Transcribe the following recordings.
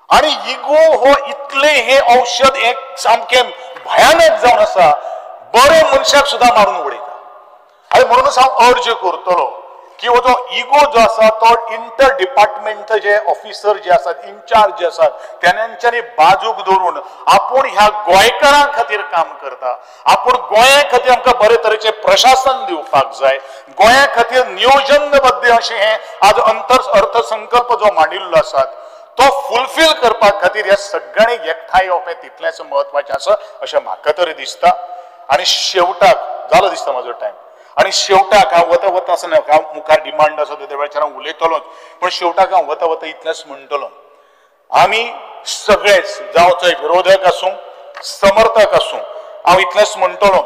आनी इगो हो इतले हे औषध एक सामकें भयानक जावन आसा, बरे मनशाक सुद्दां मारून उडयता. आनी म्हणूनच हांव अर्ज करतलो की हो जो इगो जो आसा तो इंटर डिपार्टमेंट जे ऑफिसर जे आसात, इन्चार्ज जे आसात, तेंच्यांनी बाजूक दवरून आपूण ह्या गोंयकारां खातीर काम करता, आपूण गोंया खातीर आमकां बरे तरेचें प्रशासन दिवपाक जाय, गोंया खातीर नियोजनबद्ध अशें हें आज अर्थसंकल्प जो मांडिल्लो आसा तो फुलफील करपा खातीर ह्या सगळ्यांनी एकठांय येवप हें तितलेंच म्हत्वाचें आसा अशें म्हाका तरी दिसता. आनी शेवटाक जालो दिसता म्हजो टायम, आनी शेवटाक हांव वता वता आसना, हांव मुखार डिमांड आसा त्या वेळाचेर हांव उलयतलोच, पण शेवटाक हांव वता वता इतलेंच म्हणटलो, आमी सगळेच जावं चोय विरोधक आसूं समर्थक आसूं, हांव इतलेंच म्हणटलो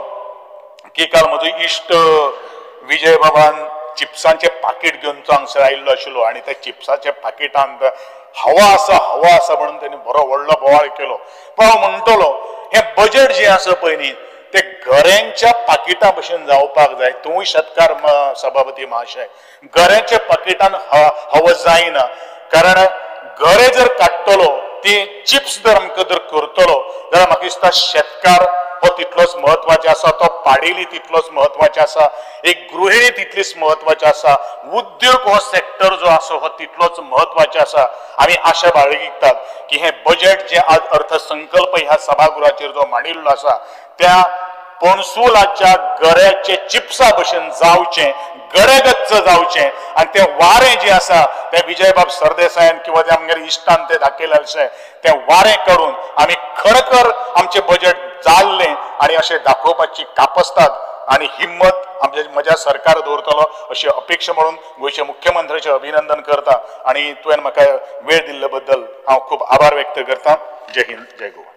की काल म्हजो इश्ट विजय बाबान चिप्सांचें पाकीट घेवन तो हांगसर आयिल्लो आशिल्लो आनी त्या चिप्साच्या पाकिटांत हवा आसा हवा आसा म्हणून तेणी बरो व्हडलो बोवाळ केलो. पण हांव म्हणटलो हें बजेट जें आसा पळय न्ही ते घऱ्यांच्या पाकिटा भशेन जावपाक जाय. तूंय शेतकार सभापती महाशय, घऱ्यांच्या पाकिटान हवा जायना, कारण घरे जर काडटलो ती चिप्स जर आमकां जर करतलो जाल्यार म्हाका दिसता शेतकार हो तितलोच म्हत्वाचो आसा, तो पाडेली तितलोच म्हत्वाचो आसा, एक गृहिणी तितलीच म्हत्वाची आसा, उद्योग हो सेक्टर जो आसा हो तितलोच म्हत्वाचो आसा. आमी आशा बाळगितात की हें बजेट जें आज अर्थसंकल्प ह्या सभागृहाचेर जो मांडिल्लो आसा त्या पणसुलाच्या गऱ्याचे चिप्सा भशेन जावचें, गरेगच्च जावचें आनी तें वारें जें आसा तें विजयबाब सरदेसायान किंवा त्या आमगेल्या इश्टान तें दाखयलें अशें तें वारें करून आमी खरोखर आमचें बजेट जाल्लें आनी अशें दाखोवपाची कापस्ताद आनी हिम्मत आमच्या म्हज्या सरकार दवरतलो अशी अपेक्षा म्हणून गोंयच्या मुख्यमंत्र्याचें अभिनंदन करता आनी तुवें म्हाका वेळ दिल्ले बद्दल हांव खूब आभार व्यक्त करता. जय हिंद, जय गोवा.